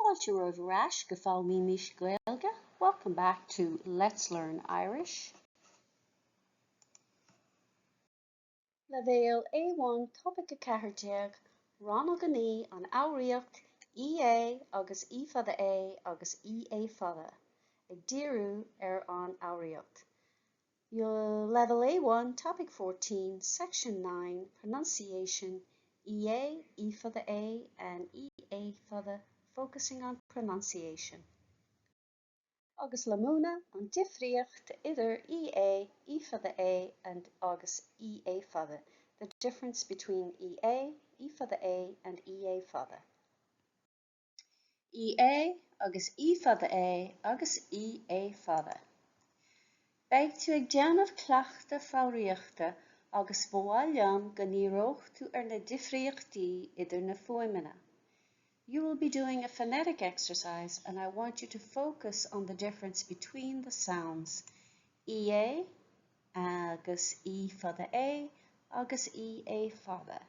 Fáilte romhaibh ar ais go Foghlaimímis Gaeilge, welcome back to Let's Learn Irish. Leibhéal A1 Topaic 14, Rannóg 9, An Fhoghraíocht, EA agus E fada A agus EA fada, ag díriú ar an fhoghraíocht. Level A1, Topic 14, Section 9, Pronunciation, EA, E fada A and EA fada, focusing on pronunciation. Agus le múineadh an difríocht idir EA, E fada A and agus EA fada, the difference between EA, E fada A and EA fada. EA agus E fada A agus EA fada. Beidh tú ag déanamh cleachtadh foghraíochta agus ba mhaith liom go ndíreodh tú ar na difríochtaí idir na fuaimeanna. You will be doing a phonetic exercise and I want you to focus on the difference between the sounds EA agus E fada A agus EA fada.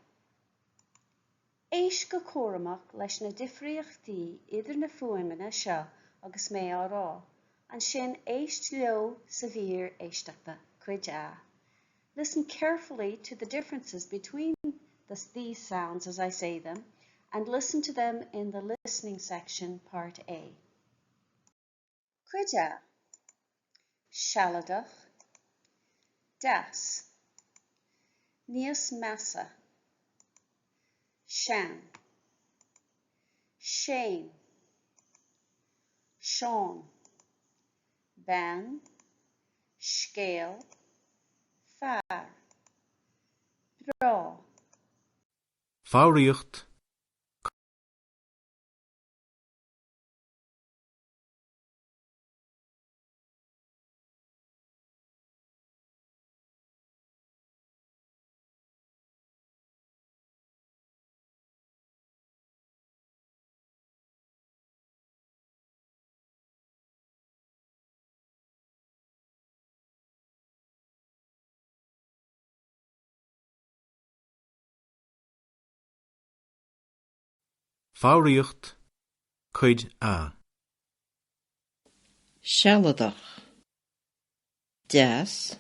Éist go cúramach leis na difríochtaí idir na fuaimeanna seo agus mé á rá, ansin éist leo sa mhír éisteachta, Cuid A. Listen carefully to the differences between the, these sounds as I say them and listen to them in the listening section, Part A. Cuid A, Sealadach, Deas, Níos measa, Sean, Séan, Seán, Bean, Scéal, Fear, Breá. Foghraíocht, Foghraíocht, Cuid A. Sealadach. Deas.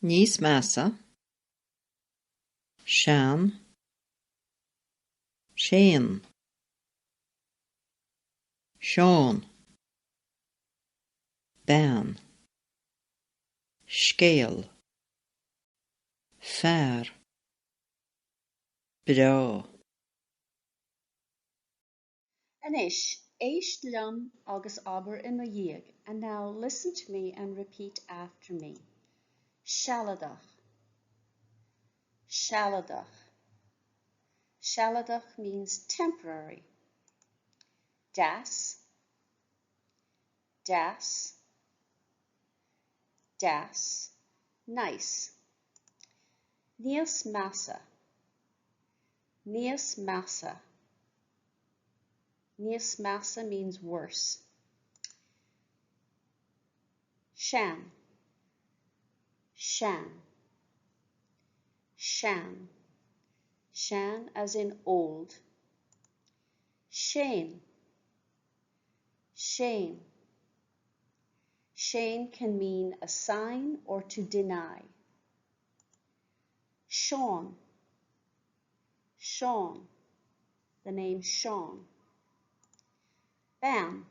Níos measa. Sean. Séan. Seán. Bean. Scéal. Fear. Breá. Anois, éist liom agus abair i mo dhiaidh, and now listen to me and repeat after me. Sealadach. Sealadach. Sealadach means temporary. Deas. Deas. Deas. Nice. Níos measa. Níos measa. Níos measa means worse. Sean. Sean. Sean. Sean as in old. Séan. Séan. Séan can mean a sign or to deny. Sean. Sean. The name Sean. Bean.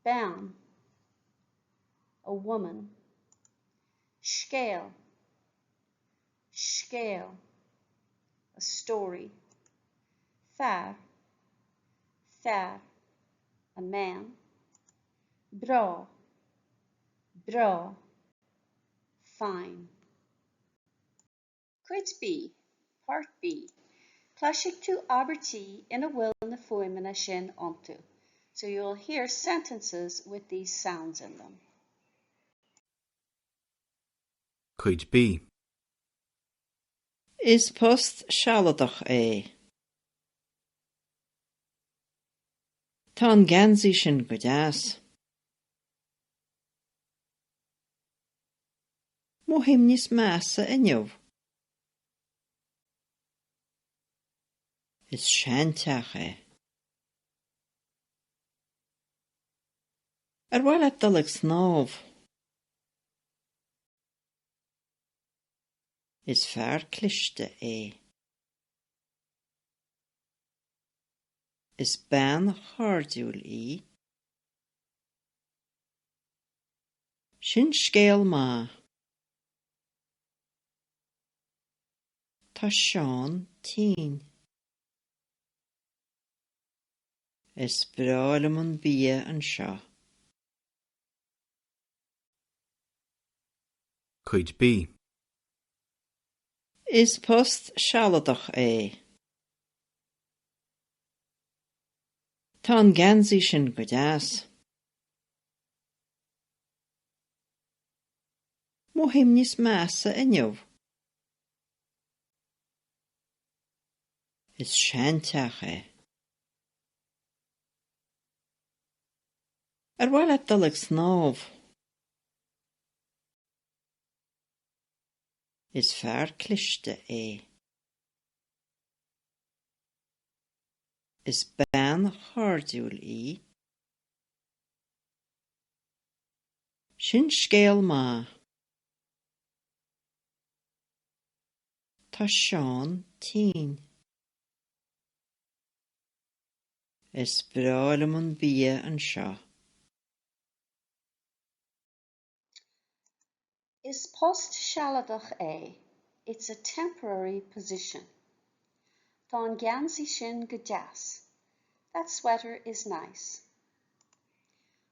Bean. A woman. Scéal. Scéal. A story. Fear. Fear. A man. Breá. Breá. Fine. Cuid B, Part B, Cloisfidh tú abairtí ina bhfuil na fuaimeanna sin iontu. So you will hear sentences with these sounds in them. Cuid B. Is post sealadach é. Tá an geansaí sin go deas. Mothaím níos measa inniu. Is seanteach é. Ar mhaith leat dul ag snámh? Is fear cliste é. Is bean chairdiúil í. Sin scéal maith. Tá Seán tinn. Is breá liom an bia anseo. Cuid B. Is post sealadach é. Tá an geansaí sin go deas. Mothaím níos measa inniu. Is seanteach é. Ar mhaith leat dul ag snámh? Is fear cliste é. Is bean chairdiúil í. Sin scéal maith. Tá Seán tinn. Is breá liom an bia anseo. Is post sealadach é, It's a temporary position. Tá an geansaí sin go deas. That sweater is nice.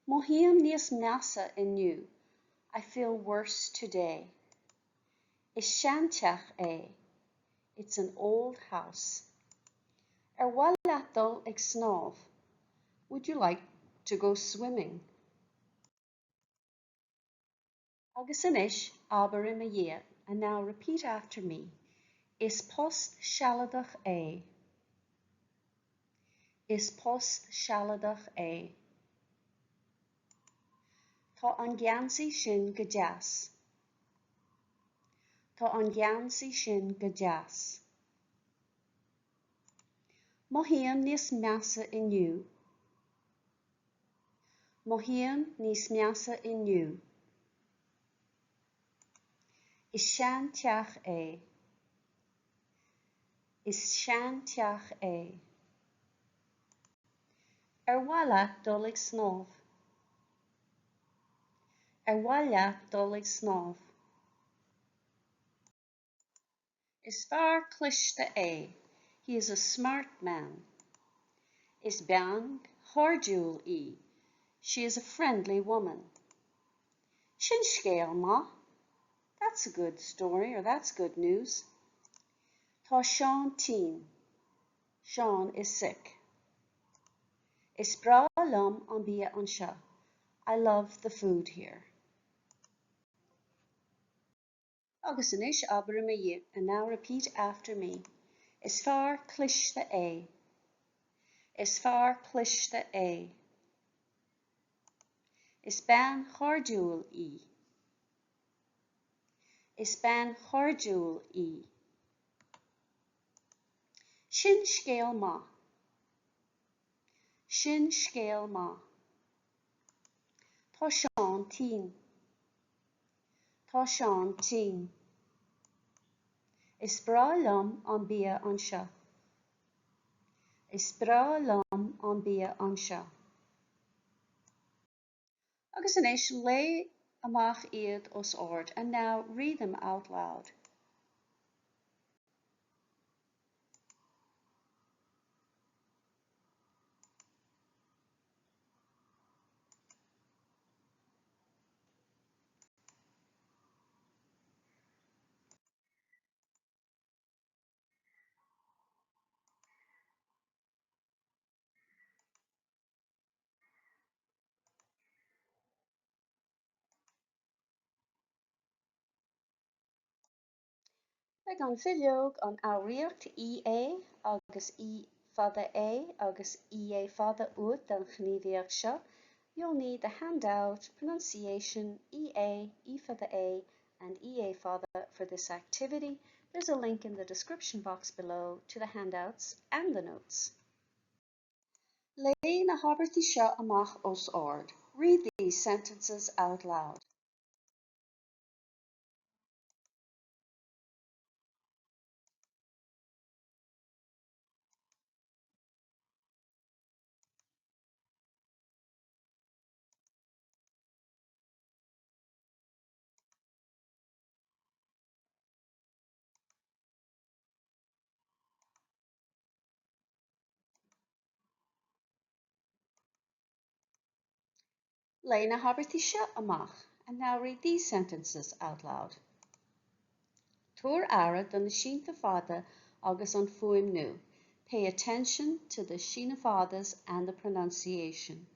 Mothaím níos measa inniu. I feel worse today. Is seanteach é. It's an old house. Ar mhaith leat dul ag snámh? Would you like to go swimming? Agus anois, abair i mo dhiaidh, and now repeat after me, Is post sealadach é. Is post sealadach é. Tá an geansaí sin go deas. Tá an geansaí sin go deas. Mothaím níos measa inniu. Mothaím níos measa inniu. Is seanteach é. Is seanteach é. Ar mhaith leat dul ag snámh? Ar mhaith leat dul ag snámh? Is fear cliste é. He is a smart man. Is bean chairdiúil í. She is a friendly woman. Sin scéal maith. That's a good story or that's good news. Tá Seán tinn. Seán is sick. Is breá liom an bia anseo. I love the food here. Agus anois abair i mo dhiaidh, and now repeat after me. Is fear cliste é. Is fear cliste é. Is bean chairdiúil í. Is bean chairdiúil í. Sin scéal maith. Sin scéal maith. Tá Seán tinn. Tá Seán tinn. Is breá liom an bia anseo. Is breá liom an bia anseo. Agus anois léigh amach iad os ard and now read them out loud. Beidh an bhileog an fhoghraíocht EA agus E fada A agus EA fada uait don ghníomhaíocht seo. You'll need the handout pronunciation EA, E fada A and EA fada for this activity. There's a link in the description box below to the handouts and the notes. Léigh na habairtí seo amach os ard. Read these sentences out loud. Léigh na habairtí seo amach and now read these sentences out loud. Tabhair aire do na sínte fada agus an fuaimniú. Pay attention to the síneadh fadas and the pronunciation.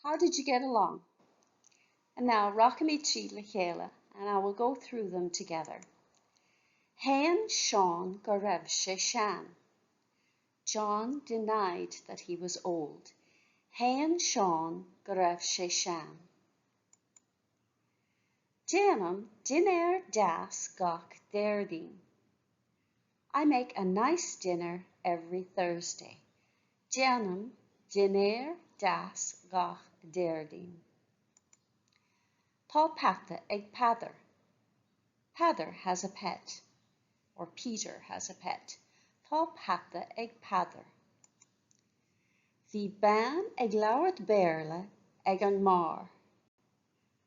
How did you get along? And now rachaimid tríd le chéile and I will go through them together. Shéan Seán go raibh sé sean. John denied that he was old. Shéan Seán go raibh sé sean. Déanaim dinnéar deas gach Déardaoin. I make a nice dinner every Thursday. Déanaim dinnéar deas gach Déardaoin. Tá peata ag Peadar. Peadar has a pet. Or Peter has a pet. Tá peata ag Peadar. Bhí bean ag labhairt Béarla ag an mbeár.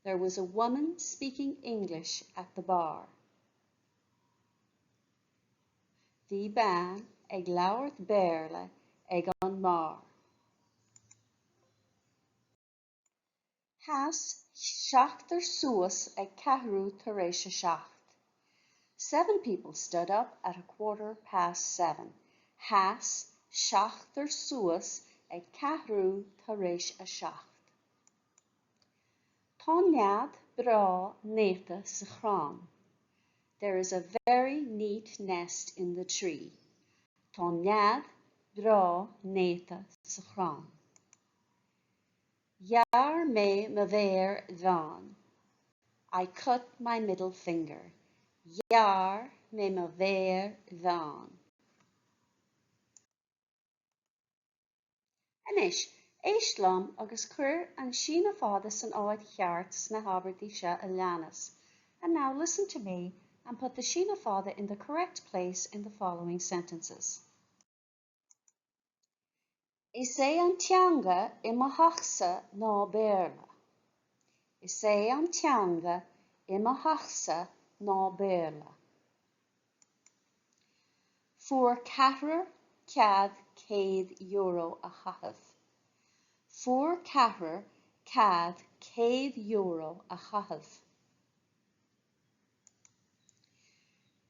There was a woman speaking English at the bar. Bhí bean ag labhairt Béarla ag an mbeár. Sheas seachtar suas ag ceathrú tar éis a seacht. Seven people stood up at a quarter past seven. Sheas seachtar suas ag ceathrú tar éis a seacht. Tá nead breá néata sa chrann. There is a very neat nest in the tree. Tá nead breá néata sa chrann. Ghearr mé mo mhéar mheán. I cut my middle finger. Ghearr mé mo mhéar mheán. Anois, éist liom agus cuir an síneadh fada san áit cheart sna habairtí seo a leanas. And now listen to me and put the síneadh fada in the correct place in the following sentences. Is é an teanga i mo theachsa ná Béarla. Is é an teanga i mo theachsa ná Béarla. Fuair ceathrar cead €100 a chaitheamh. Fuair ceathrar cead €100 a chaitheamh.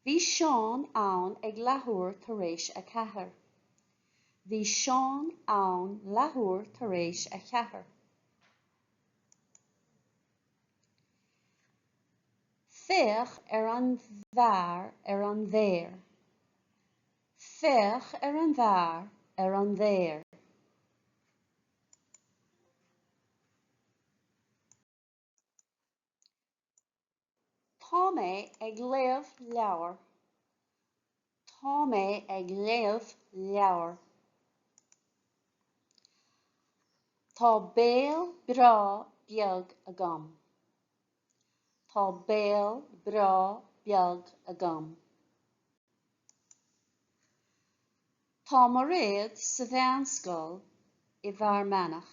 Bhí Seán ann ag leathuair tar éis a ceathair. Bhí Seán ann leathuair tar éis a ceathair. Féach ar an bhfear ar an bhféar. Féach ar an bhfear ar an bhféar. Tá mé ag léamh leabhar. Tá mé ag léamh leabhar. Tá béal breá beag agam. Tá béal breá beag agam. Tá Mairéad sa mheánscoil i bhFear Manach.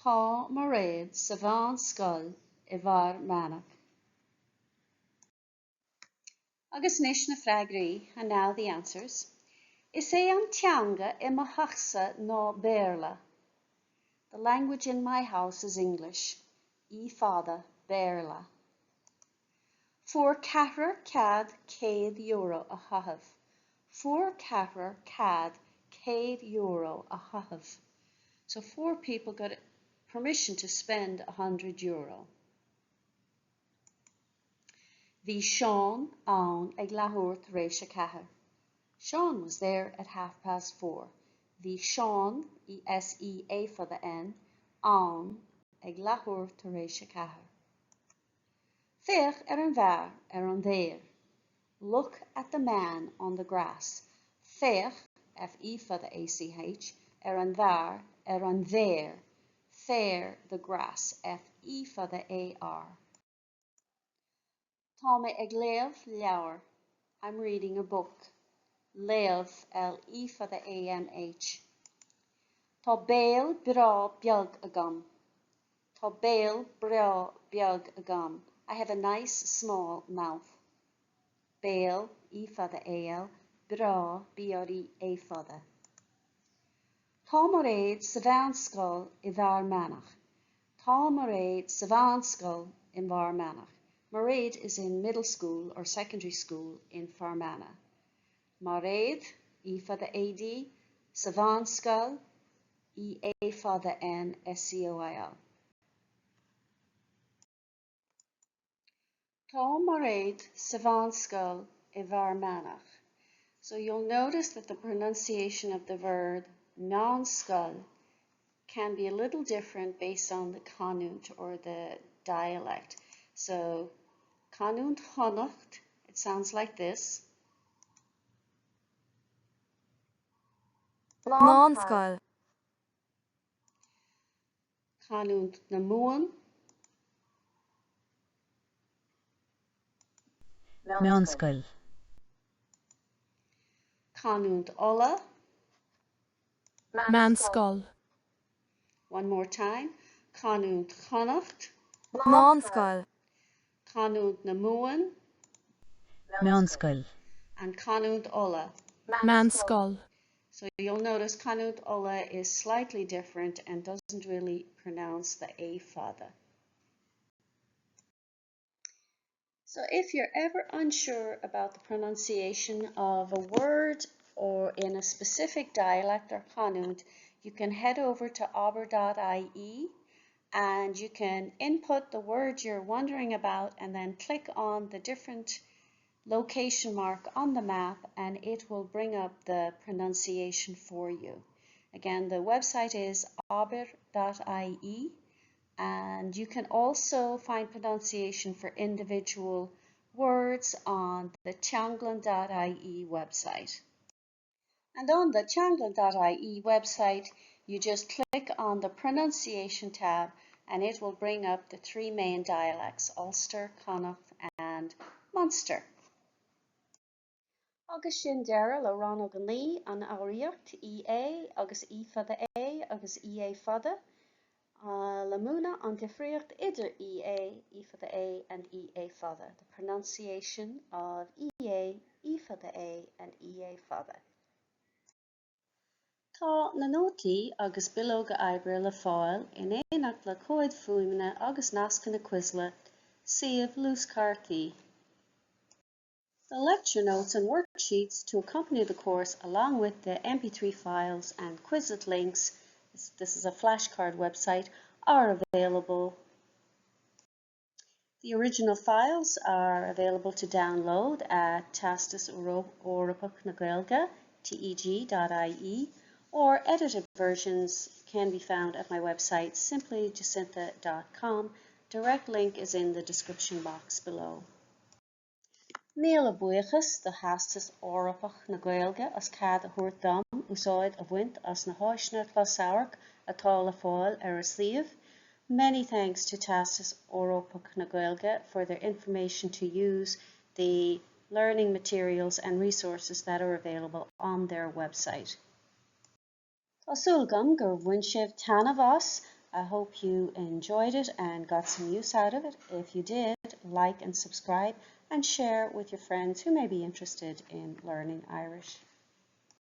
Tá Mairéad sa mheánscoil i bhFear Manach. Agus anois na freagraí, and now the answers. Is é an teanga i mo theachsa ná Béarla. The language in my house is English. E fada, Béarla. Fuair ceathrar cead €100 a chaitheamh. Fuair ceathrar cead €100 a chaitheamh. So four people got permission to spend €100. Bhí Seán ann ag leathuair tar éis a ceathair. Seán was there at half past four. Bhí Seán, S E A fada N, ann ag leathuair tar éis a ceathair. Féach ar an bhfear ar an bhféar. Look at the man on the grass. Féach, F E fada A C H, ar an bhfear ar an bhféar, féar the grass, F E fada A R. Tá mé ag léamh leabhair. I'm reading a book. Léamh, L E fada A M H. Tá béal breá beag agam. Tá béal breá beag agam. I have a nice small mouth. Béal, E fada A L, breá, B R E A fada. Tá Mairéad sa mheánscoil i bhFear Manach. Tá Mairéad sa mheánscoil i bhFear Manach. Mairéad is in middle school or secondary school in Fermanagh. Mairéad, E fada A D, sa mheánscoil, E A fada N S C O I L. Tá Mairéad sa mheánscoil i bhFear Manach. So you'll notice that the pronunciation of the verb meánscoil can be a little different based on the canúint or the dialect. So canúint Chonnacht, it sounds like this. Meánscoil. Canúint na Mumhan. Meánscoil. Canúint Uladh. Meánscoil. One more time. Canúint Chonnacht. Meánscoil. Canúint na Mumhan. Meánscoil. And Canúint Uladh. Meánscoil. So you'll notice Canúint Uladh is slightly different and doesn't really pronounce the A fada. So if you're ever unsure about the pronunciation of a word or in a specific dialect or canúint, you can head over to abair.ie and you can input the word you're wondering about and then click on the different location mark on the map and it will bring up the pronunciation for you. Again, the website is abair.ie and you can also find pronunciation for individual words on the teanglann.ie website. And on the teanglann.ie website, you just click on the pronunciation tab and it will bring up the three main dialects, Ulster, Connacht and Munster. Agus sin deireadh le Rannóg 9, an Fhoghraíocht, EA agus E fada A agus EA fada, le múineadh an difríocht idir EA, E fada A and EA fada, the pronunciation of EA, E fada A and EA fada. Tá na nótaí agus bileoga oibre le fáil in éineacht le comhaid fuaime agus nascanna Quizlet, suíomh luaschártaí. The lecture notes and worksheets to accompany the course along with the MP3 files and Quizlet links, this is a flashcard website, are available. The original files are available to download at Teastas Eorpach na Gaeilge, teg.ie, or edited versions can be found at my website simplyjacintha.com. Direct link is in the description box below. Míle buíochas do Theastas Eorpach na Gaeilge as cead a thabhairt dom úsáid a bhaint as na háiseanna closamhairc atá le fáil ar a suíomh. Many thanks to Teastas Eorpach na Gaeilge for their information to use the learning materials and resources that are available on their website. Tá súil agam gur bhain sibh taitneamh as. I hope you enjoyed it and got some use out of it. If you did, like and subscribe and share with your friends who may be interested in learning Irish.